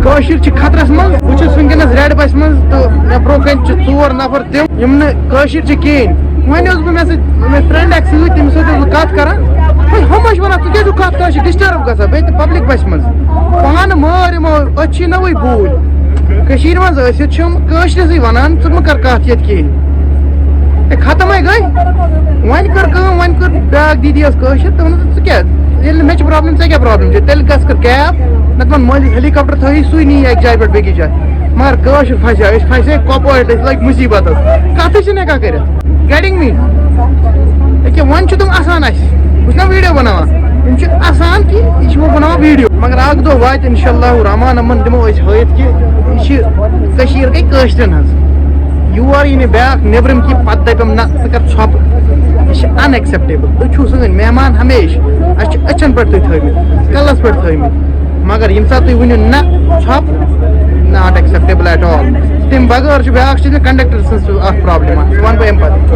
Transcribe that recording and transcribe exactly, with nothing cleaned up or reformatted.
کٲشِر چھِ خطرس منٛز۔ بہٕ چھُس وٕنکیٚنس ریڈ بسہِ منٛز تہٕ مےٚ برونٛہہ کنہِ چھِ ژور نفر تِم، یِم نہٕ کٲشِر چھِ کِہیٖنۍ۔ وۄنۍ اوس بہٕ مےٚ سۭتۍ، مےٚ فرینڈ اکھ سۭتۍ، تٔمِس سۭتۍ اوسُس بہٕ کتھ کران۔ وۄنۍ ہُم ٲسۍ ونان، "ژٕ کیٛازِ چھُکھ کتھ کٲشِر ڈسٹرب گژھان؟" بیٚیہِ تہِ پبلک بسہِ منٛز۔ پانہٕ مٲرۍ یِمو، أسۍ چھِ نٔوٕے بوٗلۍ۔ کٔشیٖرِ منٛز ٲسِتھ چھِ یِم کٲشرِسٕے ونان، "ژٕ مہٕ کر کتھ ییٚتہِ کِہیٖنۍ۔" ہے، ختم ہے گٔے۔ وۄنۍ کٔر کٲم، وۄنۍ کٔر بیٛاکھ دیٖدی ٲس کٲشِر، تٔمۍ ووٚن، "ژٕ کیٛاہ؟ ییٚلہِ نہٕ مےٚ چھِ پرابلم، ژےٚ کیٛاہ پرابلم چھِ؟ تیٚلہِ گژھ کر کیب، نتہٕ وَن مٲلِس ہیلی کاپٹر تھٲیی، سُے نِیہِ اَکہِ جایہِ پٮ۪ٹھ بیٚکِس جایہِ۔" مگر کٲشُر پھسیو، أسۍ پھسے کۄپوارِ، أسۍ لٔگۍ مُصیٖبتس۔ کَتھٕے چھِنہٕ ہٮ۪کان کٔرِتھ۔ Getting me؟ أکیٛاہ وۄنۍ چھِ تِم اَسان اَسہِ۔ بہٕ چھُس نا ویٖڈیو بناوان، یِم چھِ اَسان کہِ یہِ چھِ وۄنۍ بناوان ویٖڈیو۔ مگر اَکھ دۄہ واتہِ اِنشاء اللہ الرحمن، یِمن دِمو أسۍ ہٲیِتھ کہِ یہِ چھِ کٔشیٖر گٔے کٲشرٮ۪ن ہٕنٛز۔ یور یی نہٕ بیٛاکھ نیٚبرِم کہِ پتہٕ دَپٮ۪م، "نہ، ژٕ کر ژھۄپہٕ۔" یہِ چھِ unacceptable۔ تُہۍ چھِو سٲنۍ مہمان ہمیشہِ۔ اَسہِ چھِ أچھن پٮ۪ٹھ تُہۍ تھٲومٕتۍ، کَلس پٮ۪ٹھ تھٲومٕتۍ۔ مگر ییٚمہِ ساتہٕ تُہۍ ؤنِو، "نہ، ژھۄپہٕ"، not acceptable at all۔ تَمہِ بغٲر چھُ بیٛاکھ چیٖز، مےٚ conductor سٕنٛز اَکھ problem اَکھ، سُہ وَنہٕ بہٕ اَمہِ پتہٕ۔